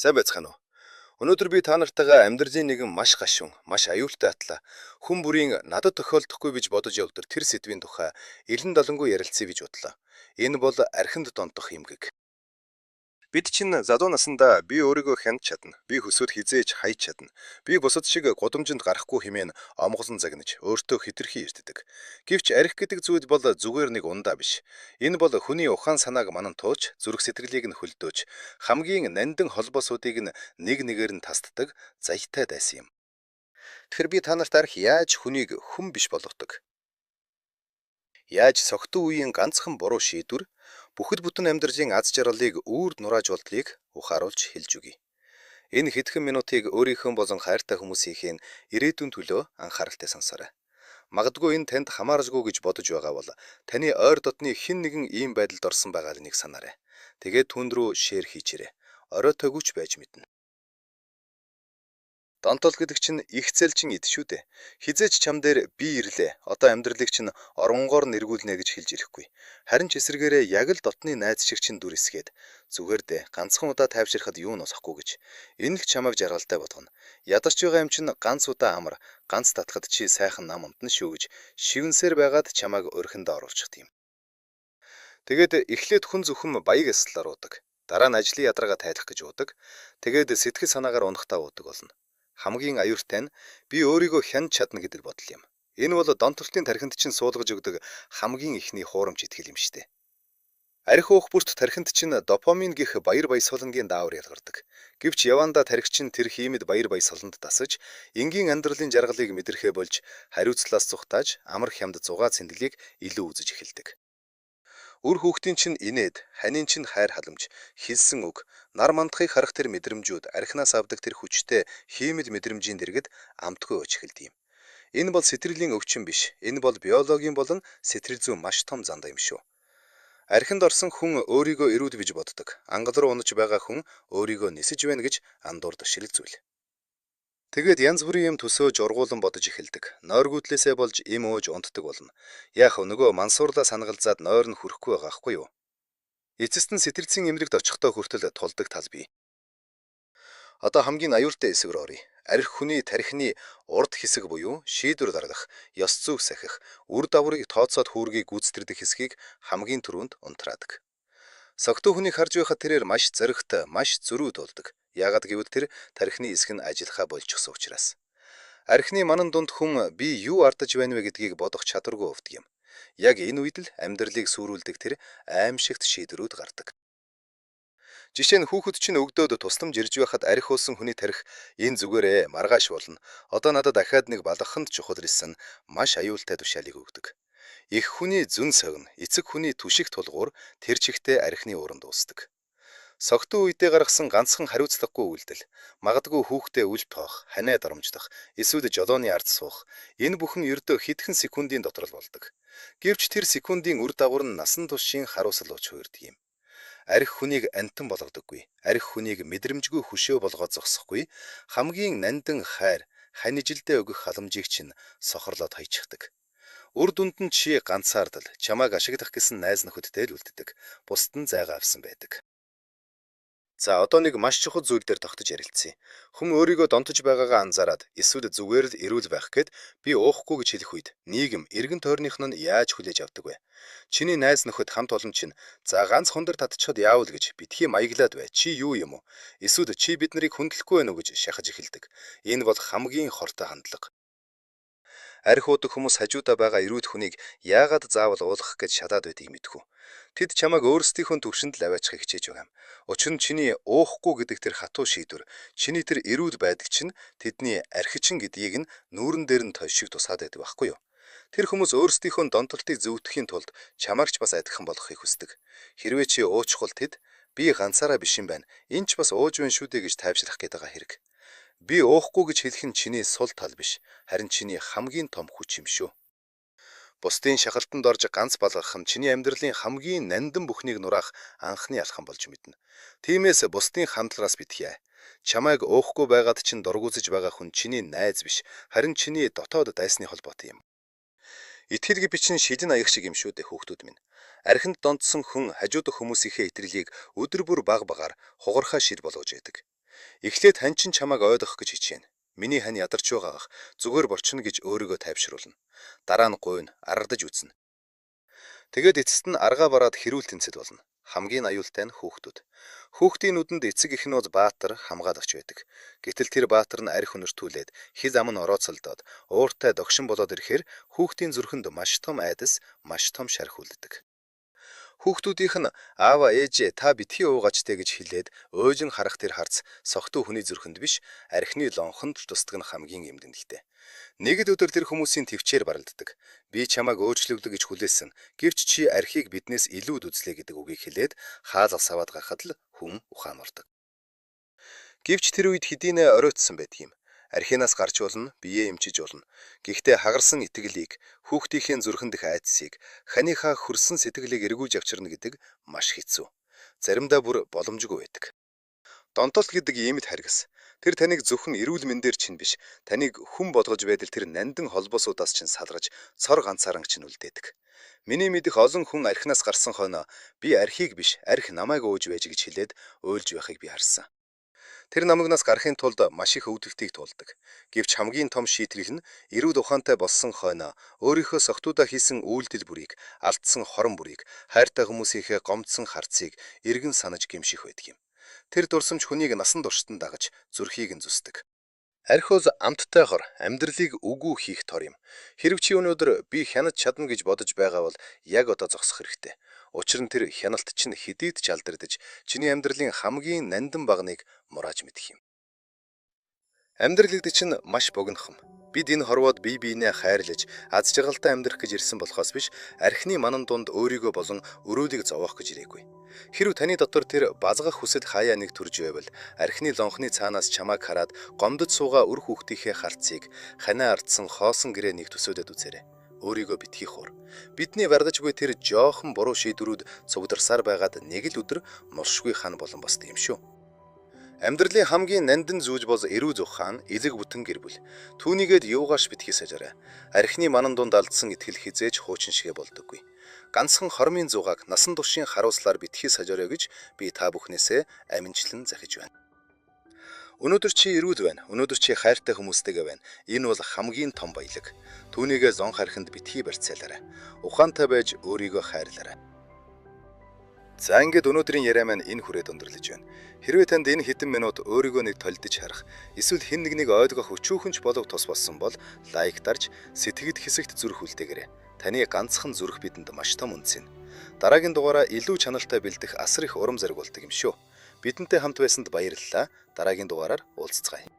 Сайн байцгаана уу? Өнөөдөр би та нартайгаа амьдралын нэгэн маш гашуун, маш аюултай атлаа хүн бүрийн надад тохиолдохгүй гэж бодож явдаг тэр сэдвийн тухай элен долонгүй ярилцъя гэж бодлоо. Энэ бол архинд донтох эмгэг. Бид чинь залуу насандаа би өөрийгөө хянаж чадна. Би хүсвэл хэзээ ч хайж чадна. Би бусад шиг гудамжинд гарахгүй хэмээн омголон загнаж өөртөө хэтэрхий эрддэг. Гэвч арх гэдэг зүйл бол зүгээр нэг ундаа биш. Энэ бол хүний ухаан санааг манан тууж, зүрх сэтгэлийг нь хөлдөөж, хамгийн нандин холбоосуудыг нь нэг нэгээр нь тасддаг заяатай дайсан юм. Тэгэхээр би та нарт арх яаж хүнийг хүн биш болгодог? Яаж согтуу үеийн ганцхан буруу шийдвэр бүхэл бүтэн амьдралын аз жаргалыг үүрд нурааж болдлыг ухааруулж хэлж өгье. Энэ хэдхэн минутыг өөрийнхөө болон хайртай хүмүүсийнхээ ирээдүйн төлөө анхааралтай сонсоорой. Магадгүй энэ танд хамааралгүй гэж бодож байгаа бол таны ойр дотны хэн нэгэн ийм байдалд орсон байгааг нэг санаарай. Тэгээд түүн рүү share хийчээрэй. Оройтойгүй ч байж мэднэ. Донтол гэдэг чинь их зэлчин эд шүү дээ. Хэзээ ч чам дээр би ирлээ. Одоо амьдралыг чинь оронгоор нэргүүлнэ гэж хэлж ирэхгүй. Харин ч эсрэгээрээ яг л дотны найз шиг чинь дүрсгээд зүгээр дээ. Ганцхан удаа тайвширхад юу нь босохгүй гэж. Энэ л чамайг жаргалтай болгоно. Ядарч байгаа юм чинь ганц удаа амар, ганц татхад чи сайхан нам унтна шүү гэж шивнсээр байгаад чамайг орхиндоо оруулчих тийм. Тэгээд эхлээд хүн зөвхөн баяг ёслолоор уудаг. Дараа нь ажлын ядаргаа тайлах гэж уудаг. Тэгээд сэтгэл санаагаар унахдаа уудаг болно. Хамгийн аюултай нь би өөрийгөө хянаж чадна гэдэг бодол юм. Энэ бол донтолтын тархинд чинь суулгаж өгдөг хамгийн эхний хуурамч итгэл юм штэ. Архи уух бүрт тархинд чинь допамин гэх баяр баясгалангийн даавар ялгардаг. Гэвч явандаа тархи чинь тэр хиймэд баяр баясгаланд дасаж, энгийн амьдралын жаргалыг мэдрэхээ болж, хариуцлаас зугатааж, амар хямд зугаа цэнэглийг илүү үзэж эхэлдэг. Үр хүүхдийн чинь инээд, ханийн чинь хайр халамж, хэлсэн үг, нар мандахыг харах тэр мэдрэмжүүд, архинаас авдаг тэр хүчтэй хиймэл мэдрэмжийн дэргэд амтгүй ууж эхэлдэг юм. Энэ бол сэтгэлийн өвчин биш. Энэ бол биологийн болон сэтгэл зүйн маш том зандаа юм шүү. Архинд орсон хүн өөрийгөө эрүүд гэж боддог. Ангал руу унаж байгаа хүн өөрийгөө нисэж байна гэж андуурдаг ширэл зүйл. Тэгээд янз бүрийн юм төсөөж ургуулан бодож эхэлдэг. Нойргүйдлээсээ болж им ууж унтдаг болно. Яах вэ, нөгөө мансуурлаа санагалзаад нойр нь хүрэхгүй байгаа хгүй юу? Эцэст нь сэтгэлзийн эмнэлэгт очихдоо хүртэл тулдаг тал бий. Одоо хамгийн аюултай хэсэг рүү оръё. Арх хүний тархины урд хэсэг буюу шийдвэр гаргах, ёс зүйг сахих, үр дагаврыг тооцоод хүүргийг гүйцэтгэдэг хэсгийг хамгийн түрүүнд унтраадаг. Согтуу хүнийг харж байхад тэрээр маш зоригтой, маш зөрүүд болдог. Яагаад гэвэл тэр тархины хэсэг нь ажиллахаа больчихсон учраас. Архины манан дунд хүн би юу ардаж байна вэ гэдгийг бодох чадваргүй өвдөг юм. Яг энэ үед л амьдралыг сүрүүлдэг тэр аймшигт шийдвэрүүд гардаг. Жишээ нь, хүүхэд чинь өгдөөд тусламж ирж байхад архи уусан хүний тархи энэ зүгээрээ маргааш болно. Одоо надад дахиад нэг балгах нь чухал гэсэн маш аюултай тушаалыг өгдөг. Эх хүний зөн согино, эцэг хүний түшиг тулгуур тэр чигтээ архины ууранд дуусдаг. Согтуу үедээ гаргасан ганцхан хариуцлагагүй үйлдэл, магадгүй хүүхдээ үл тоох, ханиа дарамжлах, эсвэл жолооны ард суух, энэ бүхэн ердөө хэдхэн секундын дотор л болдог. Гэвч тэр секундын үр дагавар нь насан туршийн харуусал ууч хувирдаг юм. Архи хүнийг амьтан болгодоггүй. Архи хүнийг мэдрэмжгүй хөшөө болгоод зогсохгүй. Хамгийн нандин хайр, ханижилдээ өгөх халамжийг чинь сохорлоод хаячихдаг. Үр дүнд нь чи ганцаардал, чамайг ашиглах гэсэн найз нөхөдтэй л үлддэг. Бусад нь зайгаа авсан байдаг. За, одоо нэг маш чухал зүйл дээр тогтож ярилцъя. Хүн өөрийгөө донтож байгаагаа анзаараад эсвэл зүгээр л эрүүл байх гээд би уухгүй гэж хэлэх үед нийгэм, эргэн тойрных нь яаж хүлээж авдаг вэ? Чиний найз нөхөд, хамт олон чинь за ганц хундар татчихад яавал гэж битгий маяглаад бай. Чи юу юм уу? Эсвэл чи бид нарыг хүндлэхгүй байна уу гэж шахаж эхэлдэг. Энэ бол хамгийн хортой хандлага. Архи уудаг хүмүүс хажуудаа байгаа эрүүл хүнийг яагаад заавал уулгах гэж шатаад байдгийг мэдэхүү. Тэд чамайг өөрсдийнхөө түвшинд л аваачихыг хичээж байгаа юм. Учир нь чиний уухгүй гэдэг тэр хатуу шийдвэр, чиний тэр эрүүл байдал чинь тэдний архичин гэдгийг нь нүүрэн дээр нь тойш шиг тусаад байдаг байхгүй юу? Тэр хүмүүс өөрсдийнхөө донтолтыг зөвтөхийн тулд чамайг ч бас адилхан болгохыг хүсдэг. Хэрвээ чи уучихвал тэд би ганцаараа биш юм байна. Энэ ч бас ууж байна шүү дээ гэж тайвшрах гээд байгаа хэрэг. Би уухгүй гэж хэлэх нь чиний сул тал биш, харин чиний хамгийн том хүч юм шүү. Бусдын шахалтанд орж ганц балгах нь чиний амьдралын хамгийн нандин бүхнийг нураах анхны алхам болж мэднэ. Тиймээс бусдын хандлагаас битгий. Чамайг уухгүй байгаад чинь дургүйцэж байгаа хүн чиний найз биш, харин чиний дотоод дайсны холбоотой юм. Итгэл би чинь шидэн аяг шиг юм шүү дээ, хүүхдүүд минь. Архинд донтсон хүн хажуудах хүмүүсийнхээ итгэлийг өдөр бүр бага багаар хугархаа шир болгож яадаг. Эхлээд хань чинь чамайг ойлгох гэж хичээнэ. Миний хань ядарч байгаа ах, зүгээр борчно гэж өөрийгөө тайвшруулна. Дараа нь гуйна, аргадаж үзнэ. Тэгээд эцэст нь аргаа бараад хэрүүл тэнцэд болно. Хамгийн аюултай нь хүүхдүүд. Хүүхдийн нүдэнд эцэг эх нь баатар хамгаалагч байдаг. Гэтэл тэр баатар нь арх үнэртүүлээд, хил ам нь орооцолдоод, ууртай догшин болоод ирэхээр хүүхдийн зүрхэнд маш том айдас, маш том шарх үлддэг. Хүүхдүүдийнх нь аава ээжээ та битгий уугаач тэ гэж хэлээд уйжин харах тэр харц согтуу хүний зүрхэнд биш, архины лонхонд л тусдаг нь хамгийн эмдэнэлтэй. Нэг л өдөр тэр хүмүүсийн төвчээр баралддаг. Би чамайг өөрчлөвлө гэж хүлээсэн. Гэвч чи архийг биднээс илүү үзлээ гэдэг үгийг хэлээд хаал аваад гарахад л хүн ухаан ордог. Гэвч тэр үед хэдийнэ оройтсон байдаг юм. Архинаас гарч болно, биеэ эмчиж болно. Гэхдээ хагарсан итгэлийг, хүүхдийнхээ зүрхэн дэх айдсыг, ханыхаа хөрсөн сэтгэлийг эргүүлж авчирна гэдэг маш хэцүү. Заримдаа бүр боломжгүй байдаг. Донтолт гэдэг ийм л харгас. Тэр таныг зөвхөн эрүүл мэндээр чинь биш, таныг хүн болгож байдал тэр нандин холбоосуудаас чинь салгаж, цор ганцааран чинь үлдээдэг. Миний мэдэх олон хүн архинаас гарсан хойноо би архийг биш, арх намайг ууж байж гэж хэлээд уйлж байхыг би харсан. Тэр намгнаас гарахын тулд маш их өвдөлтийг туулдаг. Гэвч хамгийн том шийтгэл нь эрүүл ухаантай болсон хойноо өөрийнхөө согтуудаа хийсэн үйлдэл бүрийг, алдсан хорон бүрийг, хайртай хүмүүсийнхээ гомдсон харцыг эргэн санаж гэмших байдаг юм. Тэр дурсамж хүнийг насан туршид нь дагаж зүрхийг нь зүсдэг. Архи бол амттай хор, амьдралыг үгүй хийх тор юм. Хэрв чи өнөөдөр би хянаж чадна гэж бодож байгаа бол яг одоо зогсох хэрэгтэй. Учир нь тэр хяналт чинь хэдийд ч алдагдаж, чиний амьдралын хамгийн нандин баганыг мурааж мэдэх юм. Амьдрал гэдэг чинь маш богинохон. Бид энэ хорвоод бие биенээ хайрлаж, аз жаргалтай амьдрах гэж ирсэн болохоос биш, архины манан дунд өөрийгөө болон өрөөлийг зовоох гэж ирээгүй. Хэрв таны дотор тэр базгах хүсэл хаяа нэг төрж байвал, архины лонхны цаанаас чамайг хараад гомдож суугаа үр хүүхдийнхээ харцыг, ханаа ардсан хоосон гэрээ нэг төсөөлөд үзээрэй. Өөрийгөө битгий хуур. Бидний вардажгүй тэр жоохон буруу шийдвэрүүд цугдарсаар байгаад нэг л өдөр мулшгүй хан болон босдог юм шүү. Амьдралын хамгийн нандин зүүж бол эрүү зүх хаан, элэг бүтэн гэр бүл. Түүнийгээд юугаарч битгий сажаарай. Архины манан дунд алдсан итгэл хизээж хуучин шигэ болдоггүй. Ганцхан хормын зугааг насан туршийн харуулслаар битгий сажаарай гэж би та бүхнээсээ аминчлан захиж байна. Өнөөдөр чи эрүүл байна. Өнөөдөр чи хайртай хүмүүстэйгээ байна. Энэ бол хамгийн том баялаг. Түүнийгээ зон хархинд битгий барьцаалаарай. Ухаантай байж өөрийгөө хайрлаарай. За ингээд өнөөдрийн яриа маань энэ хүрээд өндөрлөж байна. Хэрвээ танд энэ хэдэн минут өөрийгөө нэг толдож харах, эсвэл хэн нэгнийг ойлгох өчүүхэн ч болов тус болсон бол лайк дарж сэтгэгд хэсэгт зүрх үлдээгээрэй. Таны ганцхан зүрх бидэнд маш том үнцэн. Дараагийн дугаараа илүү чанартай бэлдэх асар их урам зориг болдог юм шүү. Бидэнтэй хамт байсанд баярлалаа. Дараагийн дугаараар уулзцгаая.